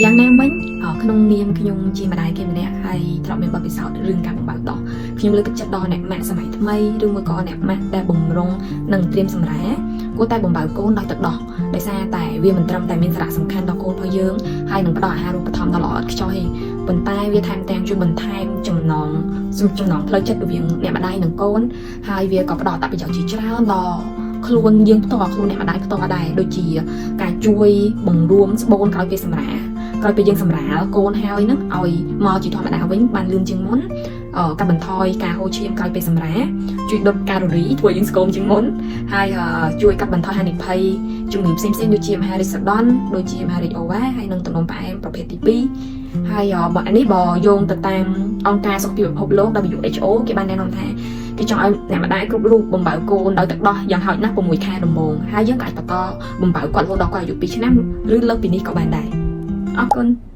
យ៉ាងណាមិញក្នុងនាមខ្ញុំជាម្ដាយគេម្នាក់ហើយធ្លាប់មានបទពិសោធន៍រឿងការបំបៅដោះខ្ញុំលើកទឹកចិត្តដល់អ្នកម៉ាក់សម័យថ្មីឬមួយក៏អ្នកម៉ាក់ដែលបំរុងនិងត្រៀមសម្រាលគួរតែបំបៅកូនដោយទឹកដោះដោយសារតែវាមិនត្រឹមតែមានសារៈសំខាន់ដល់កូនរបស់យើងហើយនឹងផ្ដល់អាហារូបត្ថម្ភដ៏ល្អឥតខ្ចោះទេប៉ុន្តែវាថែមទាំងជួយបន្ថែមចំណងចំណងផ្លូវចិត្តរវាងអ្នកម្ដាយនិងកូនហើយវាក៏ផ្ដល់អត្ថប្រយោជន៍ជាច្រើនដល់ខ្លួនយើងផ្ទាល់ខ្លួនអ្នកម្ដាយផ្ទាល់ដែរដូចជាការជួយបង្រួមស្បូនក្រោយពេលសម្រាលក្រោយពេលយើងសម្រាលកូនហើយហ្នឹងឲ្យមកជាធម្មតាវិញបានលឿនជាងមុនកាត់បន្ថយការហូរឈាមក្រោយពេលសម្រាលជួយដុតកាឡូរីធ្វើឲ្យយើងស្គមជាងមុនហើយជួយកាត់បន្ថយហានិភ័យជំងឺផ្សេងៗដូចជាមហារីកសុដន់ដូចជាមហារីកអូវ៉ាហើយនិងទឹកនោមផ្អែមប្រភេទទី2ហើយបើអានេះបើយោងទៅតាមអង្គការសុខភាពពិភពលោក WHO គេបានណែនាំថាគេចង់ឲ្យអ្នកម្ដាយគ្រប់រូបបំបៅកូនដោយទឹកដោះយ៉ាងហោចណាស់6ខែដំបូងហើយយើងក៏អាចបន្តបំបៅគាត់រហូតដល់គាត់អាយុ2ឆ្នាំឬលើសពីនេះក៏បានដែរអរគុណ។